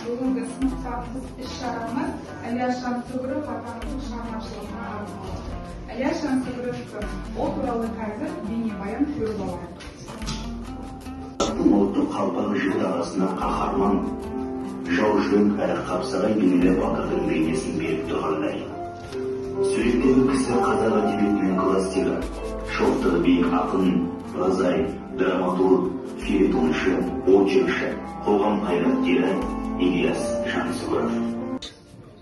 Бүгінгі сыныптан тыс іс-шарамыз Ілияс Жансүгіров атамыздың шығармашылығына арналды. Ілияс Жансүгіров кім? Ол туралы қазір бейнебаян көріп алайық. Ұлттық қалпағы жігіт арасында қаһарман, жаужүрек әрі қапсағай денелі батырдың бейнесін беріп тұрғандай. Суреттегі кісі қазақ әдебиетінің классигі, шоқтығы биік ақын, прозаик, драматург, фельетоншы, очеркші, қоғам қайраткері Ілияс Жансүгіров.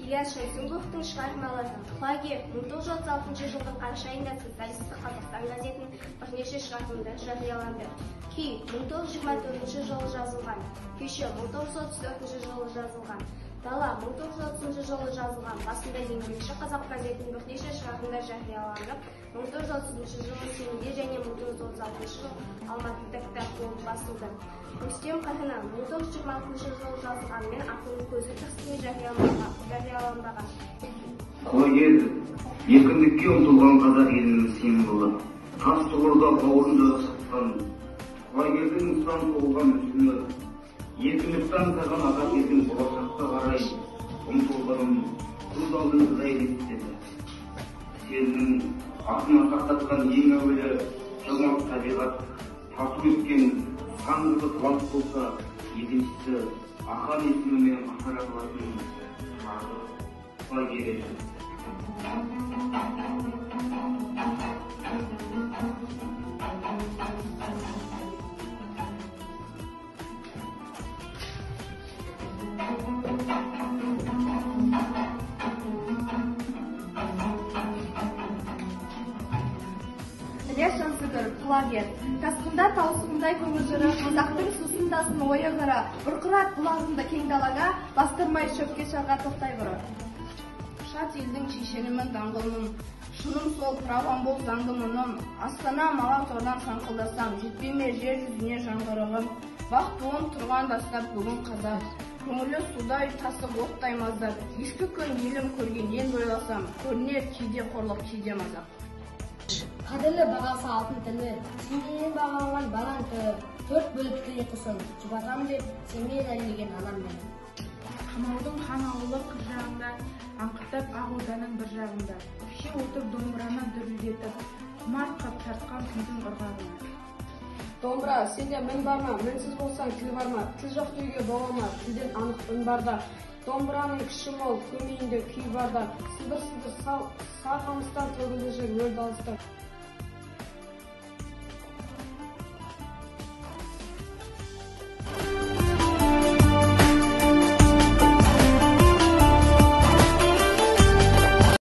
Ілияс Жансүгіровтің шығармалары «Құлагер» 1936 жылдың қараша айында «Социалистік Қазақстан» газетінің бірнеше шығармында жарияланды. Күй 1924 жылы жазылған, Күйші 1934 жылы жазылған, Дала 1930 жылы жазылған, басында «Еңбекші қазақ» газетінің бірнеше шығармында жарияланып, 1930 жылы Семейде және 1936 жылы Алматыда кітап болып басылды. Рүстем Қырғына 1926 жылы жазылғанымен ақынның көзі тірісінде жарияланбаған. Құлагер еркіндікке ұмтылған қазақ елінің символы. Тас тұғырда бауырын жасатқан Құлагердің ұстан соғылған мүсіні еркіндікті аңсаған қазақ елдің болашаққа қарай ұмтылғанын көз алдымызда елестетеді. Серінің атын асқақтатқан ең әуелі жомарт табиғат тасу еткен сан қырлы талант болса, екіншісі Ақан есімімен қатар аталатын тағы Құлагер еді. Ілияс Жансүгіров, Құлагер. Тасқында таусындай көңіл жыры, қазақтың сусындасын ойы қыры, бұрқырат бұлағыңды кең далаға, бастырмай шөпке шарға тоқтай бұры. Шат елдің шешенімін, даңғылмын, шыным сол, правам бол заңды мұным, астана Малатордан саңқылдасам, жетпей ме жер жүзіне жаңғырығым, бақ туын тұрған дастап бүгін қазақ, көңілі судай тасып оттай маздап, ескі күн елім көргеннен бойласам, көрінер кейде қорлық, кейде мазақ. Қадірлі бағасы алтын тілі, теңгеден бағаланған балаң түрі, төрт бөлікті ұйқысын, жұбатам деп сенбей дәлелдеген анам мені. Қамаудың хан ауылы қыр жағында, аңқытап ақ орданың бір жағында, кеше отыр домбыраны дүрілдетіп, құмар қып тартқан күндің ырғағына. Домбыра, сенде мін бар ма, мінсіз болсаң тіл бар ма, тіл жоқ деуге бола ма, тілден анық үн бар да. Домбыраның күші мол, көмейінде күй бар да, сылдыр-сылдыр сар қамыстан төгілді жыр өл далыстан.